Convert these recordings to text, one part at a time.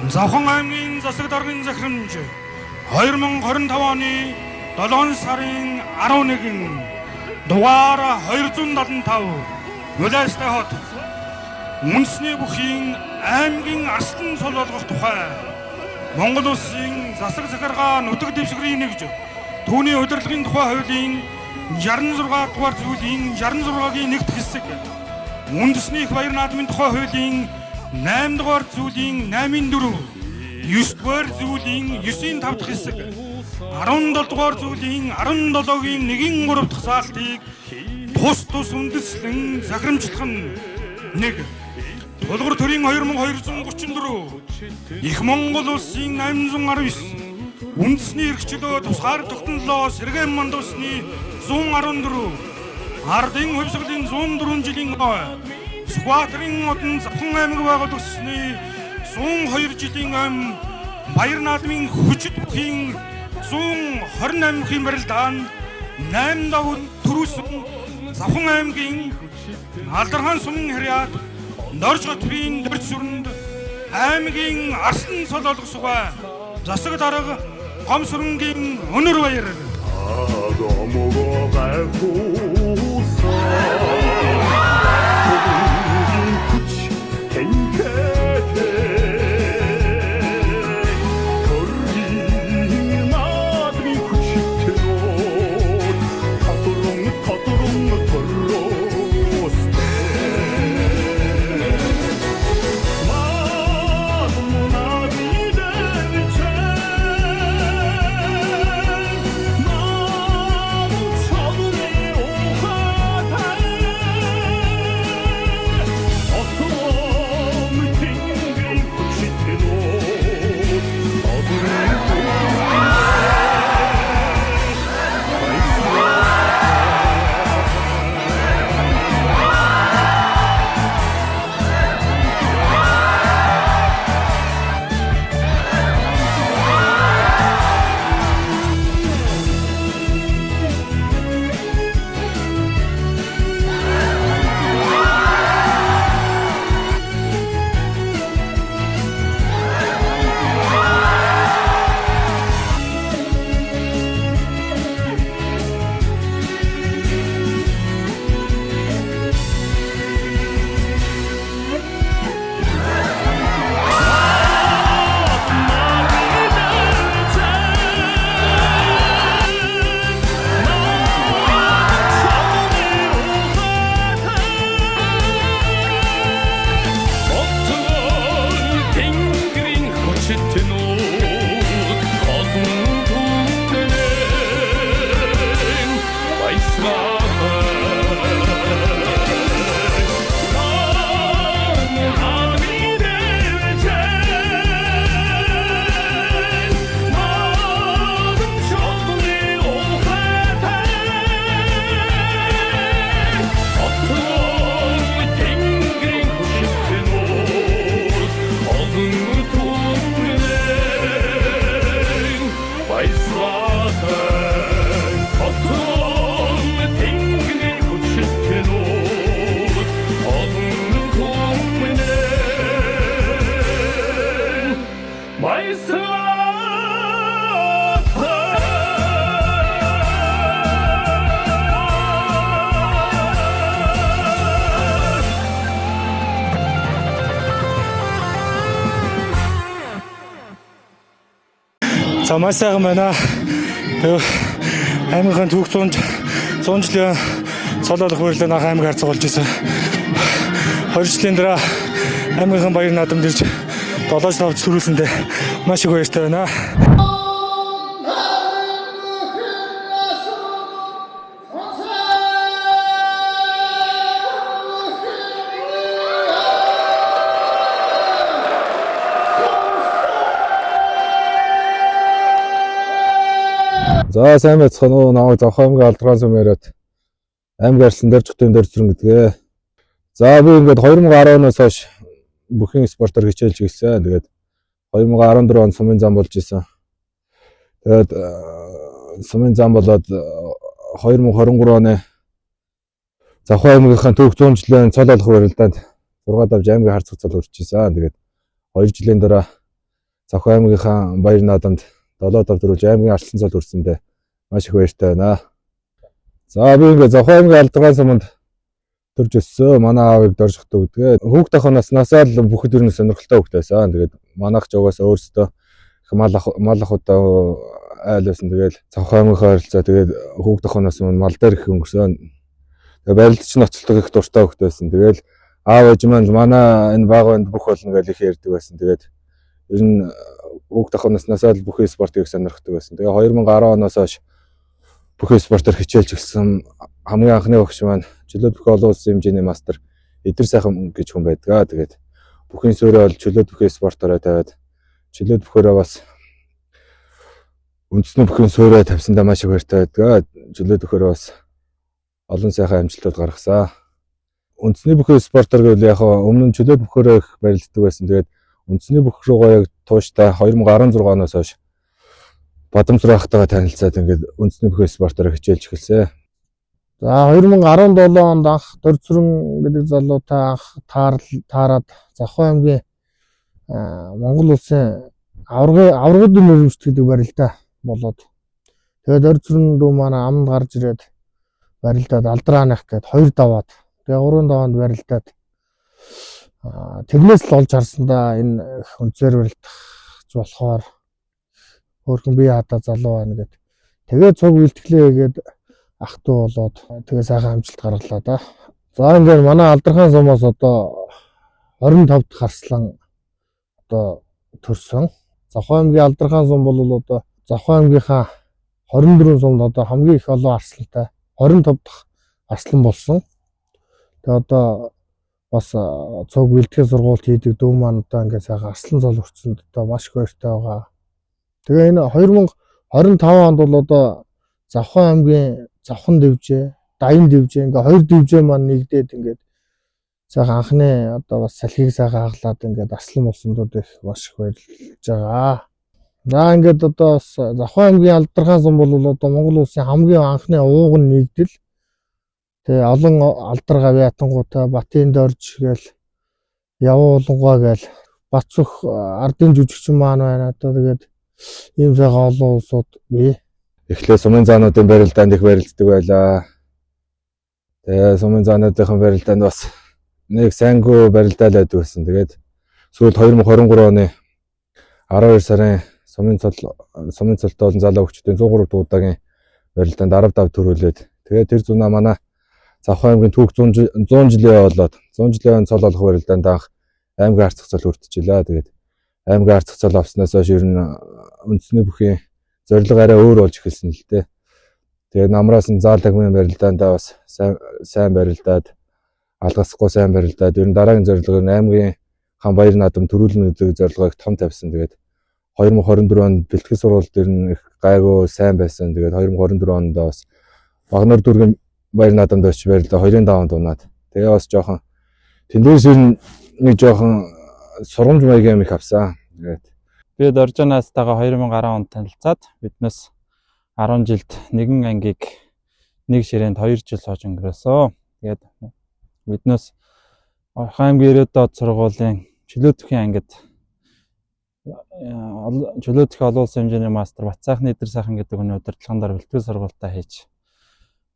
Завхан аймгийн засаг даргын захирамж 2025 оны 7 сарын 11 дугаар 275 Улаастай хот үндэсний бүхийн аймгийн арслан цол болгох тухай Монгол улсын засаг захиргаа нутаг дэвсгэрийн нэгж түүний удирдлагын тухай хуулийн 66 дугаар зүйлийн 66-гийн нэгд хэсэг, үндэсний их баяр наадмын тухай хуулийн 8 дугаар зүйлийн 8-ын 4, 9 дугаар зүйлийн 9-ийн 5 дахь хэсэг, 17 дугаар зүйлийн 17-гийн 1-ийн 3 дахь заалтыг тус тус үндэслэн захирамжлах нь 1. Тулгуур төрийн 2234 Их Монгол улсын 819 үндэсний эрхчлөө тусгаар тогтнолоо сэргээн мандусны 114 Ардын хувьсгалын 104 жилийн ой Сүхбаатарын одон Завхан аймаг байгуулагдсаны 102 жилийн ам Баяр наадмын хүчит бүхийн 128 бүхийн барилдаанд 8 давуу төрүүлсэн Завхан аймгийн Алдархан сумын харьяат Норж хотын дөрж сүрэнд аймгийн арслан цол олгосгой засаг дарга Гомсүрэнгийн өнөр баяр. За маш сайхан байна. Тэгээ аймгийн түүх 100 100 жилийн цол болох барилдаанд анх аймаг харцаг болж исэн. 20 жилийн дараа аймгийн баяр наадамд ирж 7 жил авч төрүүлсэндээ маш их баяртай байна. За сайн байцгаана уу. Намайг Завхан аймгийн Алдаргаан сум яриад аймаг арслан дөрж хотын дөрж зүрэн гэдгээ. За би ингээд 2010 оноос хойш бүхэн спортоор хичээлж ирсэн. Тэгээд 2014 онд сумын зам болж исэн. Тэгээд сумын зам болоод 2023 оны Завхан аймгийнхаа түүх 100 жилийн цол олох барилдаанд 6 давж аймгийн харцаг цол өрч исэн. Тэгээд 2 жилийн дараа Завхан аймгийнхаа баяр наадамд 7-5 дөрвөлж аймгийн арслан цол хүрсэндээ маш их баяртай байна. За би ингээд Завхан аймгийн Алдаргаан суманд төрж өссөн. Манай аавыг Доржихтуу гэдэг. Хүүхд ах наснасаа л бүхэд ер нь сонирхолтой хүүхд байсан. Тэгээд манайх ч угаасаа өөрсдөө их мал ахуйтай айл байсан. Тэгээд Завхан аймгийнхаа ойролцоо тэгээд хүүхд ах нас мал дээр их өнгөрсөн. Тэгээд барилдч ноцолдог их дуртай хүүхд байсан. Тэгээд аав ээж маань манай энэ бага банд бүх болно гэж их ярьдаг байсан. Тэгээд ер нь хүүхд ах наснасаа л бүхэн спортыг сонирхдаг байсан. Тэгээд 2010 оноос хойш бүхэн спортоор хичээлж эхэлсэн. Хамгийн анхны багш маань чөлөөт бүхэн олон улсын хэмжээний мастер Эдэр сайхан гэж хүн байдаг. Тэгээд бүхэн суурь бол чөлөөт бүхэн спортоороо тавиад чөлөөт бүхөөрөө бас үндэсний бүхэн суурь тавьсандаа маш их баяртай байдаг. Чөлөөт бүхөөрөө бас олон сайхан амжилтууд гаргасан. Үндэсний бүхэн спортоор гэвэл яг өмнө нь чөлөөт бүхөөрөө их барилддаг байсан. Тэгээд үндэсний бүх руугаа яг тууштай 2016 оноос хойш Бадамсар ахтайгаа танилцаад ингээд үндэсний бүхэн спортоор хичээлж эхэлсэн. За 2017 онд анх Дорцүрэн гэдэг залуутай анх таарад Завхан аймгийн Монгол улсын аваргын мөрөмжт гэдэг барилдаа болоод тэгээд Дорцүрэн дүү маань амд гарч ирээд барилдаад Алдраанах гээд 2 даваад тэгээд 3 даваанд барилдаад тэрнээс л олж харсандаа энэ их өнцөөр барилдах болохоор хөөрхөн бие хадаа залуу байна гэд тэгээд цуг бэлтгэлээ хийгээд ах дүү болоод тэгээ сайхан амжилт гаргалаа да. За ингээд манай Алдархан сумаас одоо 25 дахь арслан одоо төрсөн. Завхан аймгийн Алдархан сум бол одоо Завхан аймгийнхаа 24 сумд одоо хамгийн их олон арслантай 25 дахь арслан болсон. Тэгээ одоо бас цуг бэлтгэл сургуульд хийдэг дүү маань одоо ингээд сайхан арслан цол хүртсэнд одоо маш их баяртай байгаа. Тэгээ энэ 2025 онд бол одоо Завхан аймгийн Завхан дэвжээ, Даян дэвжээ ингээ хоёр дэвжээ маань нэгдээд ингээд сайхан анхны одоо бас салхийг сайхан хаглаад ингээд арслан болсондууд их маш их баярлж байгаа. За ингээд одоо бас Завхан аймгийн Алдархан сум бол одоо Монгол улсын хамгийн анхны ууган нэгдэл. Тэгээ олон алдар гавь ятангуутай Батын дорж гээл Явуу улангаа гээл Бацөх ардын жүжигчин маань байна. Одоо тэгээд ийм сайхан олон улсууд бий. Эхлээ сумын заануудын барилдаанд их барилддаг байлаа. Тэгээ сумын заануудын барилдаанд бас нэг сайнгүй барилдаа л байдаг байсан. Тэгээд сүүлд 2023 оны 12 сарын сумын цолтой болон залуу хүүхдүүдийн 103 дуудагийн барилдаанд 10-5 төрүүлээд тэгээд тэр зунаа манай Завхан аймгийн түүх 100 жилийн болоод 100 жилийн цол олох барилдаанд анх аймгийн арцах цол хүртчихлээ. Тэгээд аймгийн арцах цол авснаас хойш ер нь үндэсний бүхийн зорилго арай өөр болж эхэлсэн л дээ. Тэгээд намраас нь заал тагмын барилдаандаа бас сайн барилдаад алгасахгүй сайн барилдаад ер нь дараагийн зорилго нь аймгийн хан баяр наадам төрүүлнэ гэдэг зорилгыг том тавьсан. Тэгээд 2024 онд бэлтгэл сургалт ер нь их гайгүй сайн байсан. Тэгээд 2024 онд бас Багнар дүүргийн баяр наадамд очиж барилдаа 2-ын даваанд унаад. Тэгээ бас жоохон тэндээс ер нь нэг жоохон сургамж маягийн юм их авсан. Тэгээд Би Доржонаастайгаа 2010 онд танилцаад биднээс 10 жилд нэгэн ангийг нэг ширээнд 2 жил сууж өнгөрөөсөө. Тэгээд биднээс Орхон аймгийн 90 доод сургуулийн чөлөөтөхийн ангид чөлөөтөхийн олон улсын хэмжээний мастер Батсайхны Эдэр сайхан гэдэг хүний удирдлагын дор бэлтгэл сургуультаа хийж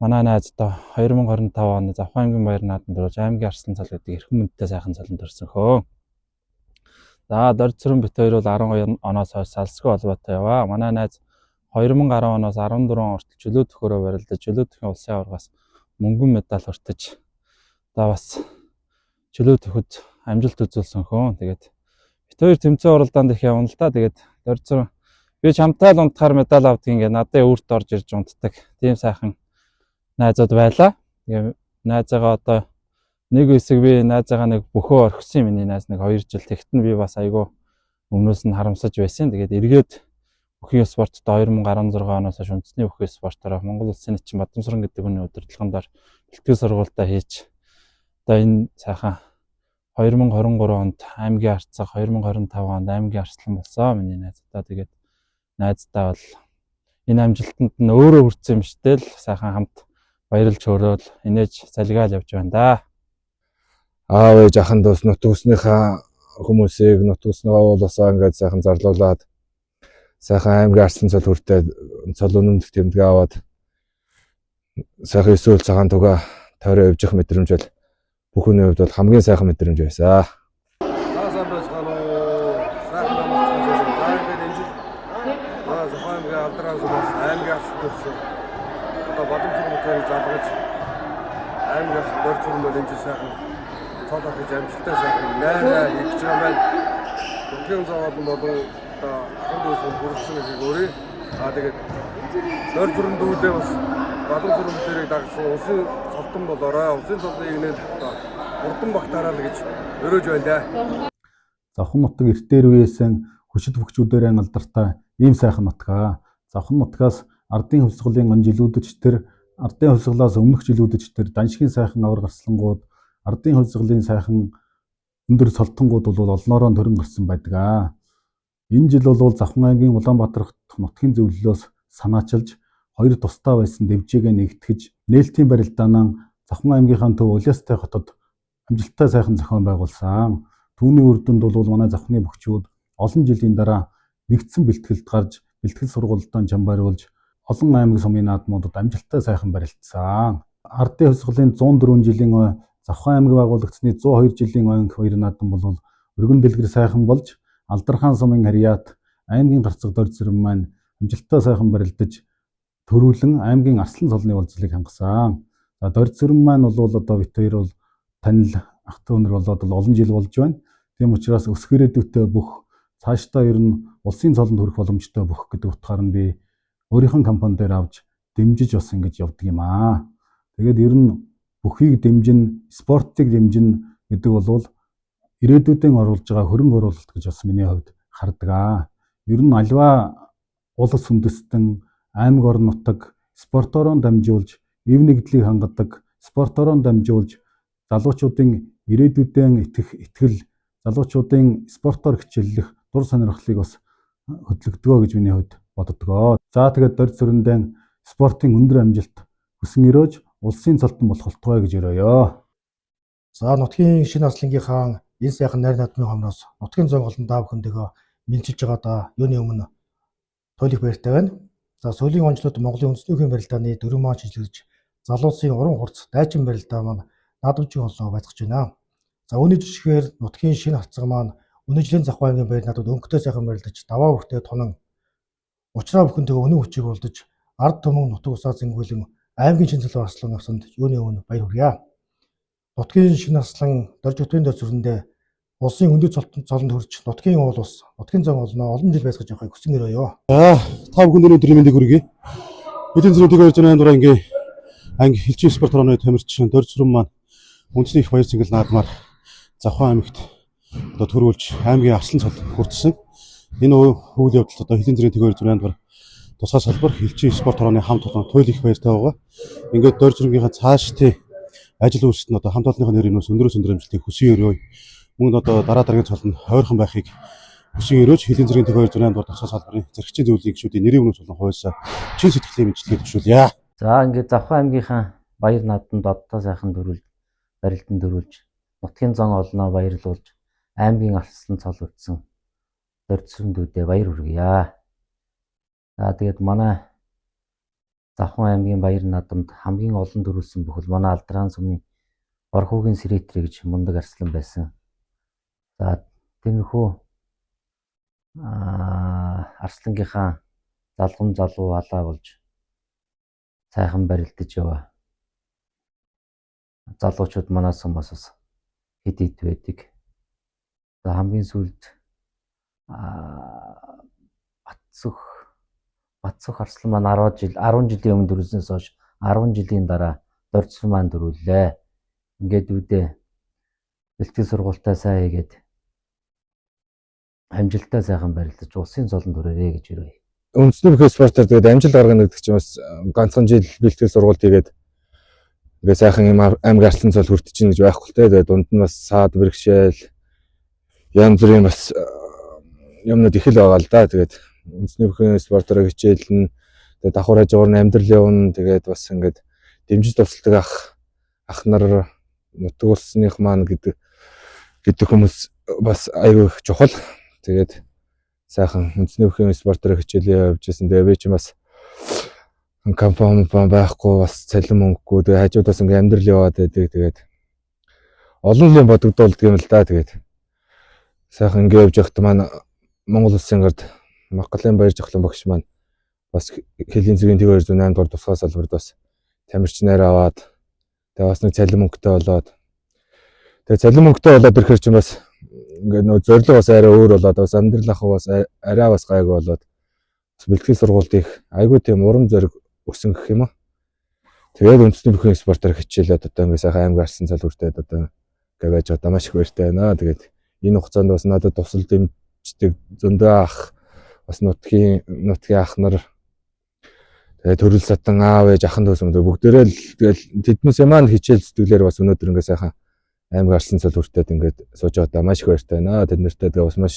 манай найз одоо 2025 оны Завхан аймгийн баяр наадамд орж аймгийн арслан цол гэдэг эрхэм мөнтэй сайхан цолонд төрсөн хөө. За Дорцүрэн бит хоёр бол 12 оноос хойш салсгүй холбоотой яваа. Манай найз 2010 оноос 14 он хүртэл чөлөө төхөөрөө барилдаж чөлөө төхийн улсын аваргаас мөнгөн медаль хүртэж одоо бас чөлөө төхөд амжилт үзүүлсэн хөө. Тэгээд бит хоёр тэмцээн уралдаанд их явна л да. Тэгээд Дорцүрэн би чамтай л унтахаар медаль авдаг ингээд надад өөрт орж ирж унтдаг. Тийм сайхан найзууд байлаа. Тэгээ найзаагаа одоо нэг хэсэг би найзаагаа нэг бөхөө орхисон миний найз нэг 2 жил тэгтэн би бас айгүй өмнөөс нь харамсаж байсан. Тэгээд эргээд бүхий спортод 2016 оноос хойш үндэсний бүхий спортоор Монгол улсын нэгчин Бадамсран гэдэг хүний удирдлагын дор бэлтгэл сургуультаа хийж одоо энэ сайхан 2023 онд аймгийн арцах 2025 онд аймгийн арслан болсон миний найз. Одоо тэгээд найздаа бол энэ амжилтанд нь өөрөө хүртсэн юм штэл сайхан хамт баярлж хөөрөөл инээж залгаал явж байна да. Аав ээж ахын дүүс нутаг усныхаа хүмүүсийг нутаг усныгаа уулаасаа ингээд сайхан зарлуулад сайхан аймгийн арслан цол хүртээд цол үнэмлэх тэмдэгэ аваад сайхан эсвэл цагаан туга тойроо явж явах мэдрэмж бол бүх хүний хувьд бол хамгийн сайхан мэдрэмж байсан. За, сайн байцгаана уу. Сайхан амарч байна. За, ингээд энэ жил манай Завхан аймгийн Алдран сумаас аймгийн арслан төрсөн. Одоо Бадамцүр мөтөрийг залгаж аймгийн арслан Дорцүрэн бол энэ жил сайхан цол авах амжилттай сайхан найраа хийж байгаа маань. Нутгийн зоолон болон одоо ахан дүүс хүрэлцэн ихийг өрье. Аа, тэгээд Дорцүрэн дүүдээ бас Бадамцүр мөтөрийг дагсан улсын цолтон болоорой. Улсын цолны игнээд одоо хурдан багтаараа л гэж өрөөж байна даа. Завхан нутаг эртээр үеэсэн хүчит бөхчүүдээр алдартай ийм сайхан нутгаа. Завхан нутгаас ардын хувьсгалын он жилүүдэч тэр ардын хувьсгалаас өмнөх жилүүдэч тэр даншгийн сайхан авар гарслангууд, ардын хувьсгалын сайхан өндөр цолтонгууд бол олноороо төрөн гарсан байдаг аа. Энэ жил бол Завхан аймгийн Улаанбаатар нутгийн зөвлөлөөс санаачилж хоёр тусдаа байсан дэвжээгээ нэгтгэж нээлтийн барилдаанаа Завхан аймгийнхаа төв Улиастай хотод амжилттай сайхан зохион байгуулсан. Түүний үр дүнд бол манай Завхны бөхчүүд олон жилийн дараа нэгдсэн бэлтгэлд гарч бэлтгэл сургуультаа чамбайруулж олон аймаг сумын наадмуудад амжилттай сайхан барилдсан. Ардын хувьсгалын 104 жилийн ой, Завхан аймаг байгуулагдсны 102 жилийн ойн хоёр наадам бол өргөн дэлгэр сайхан болж Алдархан сумын харьяат аймгийн гарцаг Дорцөрөн маань амжилттай сайхан барилдаж төрүүлэн аймгийн арслан цолны болцлыг хангасан. За, Дорцөрөн маань бол одоо бит хоёр бол танил ах дүү нар болоод бол олон жил болж байна. Тийм учраас өсөх ирээдүйтэй бүх, цаашдаа ер нь улсын цолонд хүрэх боломжтой бүх гэдэг утгаар нь би өөрийнхөө компани дээр авч дэмжиж бас ингэж явдаг юм аа. Тэгээд ер нь бүхийг дэмжин, спортыг дэмжин гэдэг бол ирээдүйдээ оруулж байгаа хөрөнгө оруулалт гэж бас миний хувьд хардаг аа. Ер нь альва улс үндэстэн, аймаг, орон нутаг спортоороо дамжуулж эв нэгдлийг хангадаг, спортоороо дамжуулж залуучуудын ирээдүйдээ итгэх итгэл, залуучуудын спортоор хичээллэх дур сонирхлыг бас хөдөлгөдгөө гэж миний хувьд боддгоо. За, тэгээд Дорж сүрэндээ спортын өндөр амжилт хүсэн өрөөж улсын цолтон болох болтугай гэж өрөөё. За, нутгийн шинэ арслангийнхаа энэ сайхан найр наадмын хомноос нутгийн зон олон даа бүхэндээ мэлжилж байгаадаа юуны өмнө туйлах баяртай байна. За, сүүлийн онцлоод Монголын үндэсний барилдааны дөрвөн маань шинжилгэж залуусын уран хурц дайчин барилдаа маань наадамжийн холлоо байцгаж байна. За, үүний жишгээр нутгийн шинэ хацаг маань өнөө жилийн Завхан аймгийн баяр наадмад өнгөтэй сайхан барилдаж даваа бүртээ тунан учраа бүхэнтэйгээ үнэн хүчийг уралдаж ард түмэн нутаг усаа зингүүлэн аймгийн шинэ цөлөө арслан авсанд юуны өмнө баяр хүргье. Нутгийн шинэ арслан Дорж хотын дөрсөрөндөө улсын өндөр цолонд хүрч нутгийн уул ус, нутгийн зон олноо олон жил байцгааж явахыг хүсэн өрөөё. За, та бүхэнд өнөөдрийн мэндийг хүргэе. Хэдийн зэрэг 208 дугаар ангийн анги хилчин спорт хорооны тамирчин Дорж сүрэн маань үндэсний их баяр цэнгэл наадмаар Завхан аймагт одоо төрүүлж аймгийн арслан цол хүртсэн. Энэ үйл явдалд одоо хөлийн зэрэг 208 дугаар тусгай салбар хилчин спорт хорооны хамт олон туйл их баяртай байгаа. Ингээд Дорж сүрэнгийнхаа цаашдын ажил үйлсэд нь одоо хамт олонныхоо нэрийн өнөөс өндрөөс өндөр амжилтыг хүсэн өрөөе. Мөн одоо дараа дараагийн цол нь ойрхон байхыг хүсэн өрөөж хөлийн зэргийн 208 дугаар тусгай салбарын зэрэгчийн зөвлөлийн гишүүдийн нэрийн өмнөөс болон хойсоо чин сэтгэлийн мэндчилгээ төвшүүлье. За, ингээд Завхан аймгийнхаа баяр наадамд оддоо сайхан дөрүүлж барилдан дөрүүлж нутгийн зон олноо баярлуулж аймгийн арслан цол өртсөн Дорцсон дүүдээ баяр хүргье. За, тэгээд манай Завхан аймгийн баяр наадамд хамгийн олон дөрүүлсэн бүхэл манай Алдран сумын Борхуугийн Сэрэтри гэж мундаг арслан байсан. За, тиймэрхүү арслангийнхаа залгам залуу алаа болж сайхан барилдаж яваа. Залуучууд манай сумаас бас хэд хэд байдаг. За, хамгийн сүүлд Батсөх арслан маань 10 жил 10 жилийн өмнө төрүүлснээс хойш 10 жилийн дараа Дорцсон маань төрүүллээ. Ингээд үүдээ бэлтгэл сургуультаа сайн хийгээд амжилттай сайхан барилдаж улсын золонд хүрээрэй гэж өрөөе. Үндэсний бүхий спортоор тэгээд амжилт гаргана гэдэг чинь бас ганцхан жил бэлтгэл сургуульд хийгээд ингээд сайхан юм аймаг арслан цол хүртэж чинь гэж байхгүй л те. Тэгээд дунд нь бас саад бэрхшээл янз бүрийн бас юмнууд их л байгаа л да. Тэгээд үндэсний бүхий спортоор хичээлнэ. Тэгээд давхар хажуугаар нь амьдрал явна. Тэгээд бас ингээд дэмжиж тусалдаг ах нар нутаг улсных маань гэдэг хүмүүс бас айгүй их чухал. Тэгээд сайхан үндэсний бүхэн спортоор хичээлээ явж исэн. Тэгээ би ч бас компани байхгүй, бас цалин мөнгөгүй. Тэгээ хажуудаас ингээ амьдрал яваад байдаг. Тэгээд олон юм бодогдуулдаг юм л да. Тэгээд сайхан ингээ явж байхад маань Монгол улсын гард Монголын баяр жохлон багш маань бас хөлийн зэргийн 208 дугаар тусгай салбарт бас тамирчнаар аваад, тэгээ бас нэг цалин мөнгөтэй болоод, тэгээ цалин мөнгөтэй болоод ирэхэр чинь бас ингээд нөө зорилго бас арай өөр болоод, бас амьдрал ах бас арай бас гайгүй болоод, бас бэлтгэл сургуульд их айгүй тийм урам зориг өсөн гэх юм уу. Тэгээд үндэсний бүхэн спортоор хичээлээд одоо ингээд сайхан аймаг арсан цал хүртээд одоо ингээд байж одоо маш их баяртай байна. Тэгээд энэ хугацаанд бас надад тусал дэмждэг зөндөө ах, бас нутгийн ах нар, тэгээд төрөл сатан аав ээж ахан дүүс мөн бүгдээрээ л тэгэл тэднээсээ маань хичээл зүтгэлээр бас өнөөдөр ингээд сайхан аймаг арсан цал хүртээд ингээд сууж байгаа маш их баяртай байна. Тэд нартай тэгээ бас маш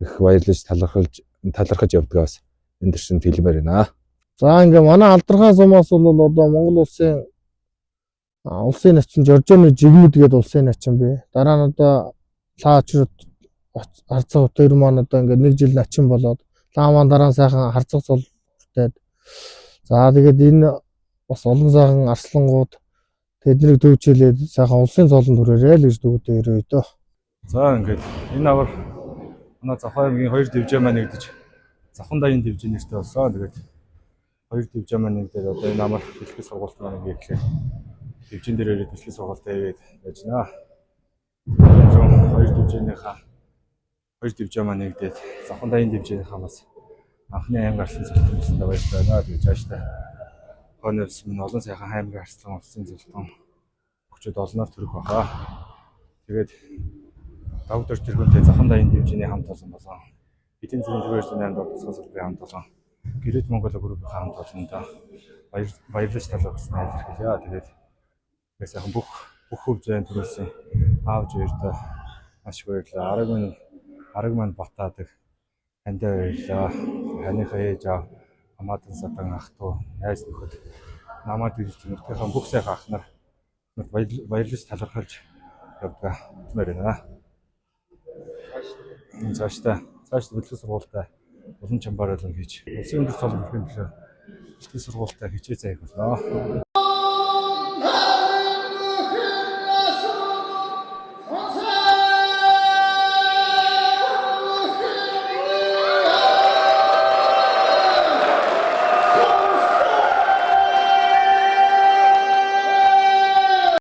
их баярлаж талархаж явдаг бас энэ төршөнд хэлмээр байна. За ингээ манай Алдархаа сумаас бол одоо Монгол улсын улсын начин Жоржоны жигмэд гэдэг улсын начин бий. Дараа нь одоо лаачрууд харцаг хоёр маань одоо ингээ нэг жил начин болоод лаа маань дараа нь сайхан харцаг цол хүртээд, за тэгээд энэ бас олон сайхан арслангууд тэднийг төвчээлээд сайхан улсын цолонд хүрээрэй л гэж дүүдээ өрөөе дөө. За ингээд энэ авар манай Завхан аймгийн 2 дивжээ маань нэгдэж Завхан даян дивжээ нэртэй болсон. Тэгээд 2 дивжээ маань нэгдээд одоо энэ амар бэлтгэл сургуульд маань ингээд эхлээд дивжин дээр ирээд бэлтгэл сургуультаа яваад байж байна. 2 дивжээнийхаа 2 дивжээ маань нэгдээд Завхан даян дивжээнийхаа бас анхны аймаг арслан цолтон гэсэндээ баяртай байна. Тэгээд цаашдаа хойноос минь олон сайхан аймаг арслан улсын цолтон өгчөд олноор төрөх баха. Тэгээд Давгдор тэргүүнтэй Завхан даян дивжээний хамт олон болон эдийн засгийн 208 дугаар тусгай салбарын хамт олон Гэрээд Монгол группийн хамт олондоо баярлаж талархсан илэрхийлье. Тэгээд сайхан бүх хөв зүйн төрөөсөн аав жирдээ маш их баярлалаа. Араг маань батаадаг хандаа баярлалаа. Ханыхаа ээж аав, хамаатан садан ах トゥ найз нөхөд намаад ирж нутгийнхаа бүх сайхан ах нар баярлаж талархалж явдаг мөр байна. Цаашдаа бэлтгэл сургуультаа улам чамбар болон хийж улсын өндөр цол бүрхийн төлөө бэлтгэл сургуультаа хичээ заях болно.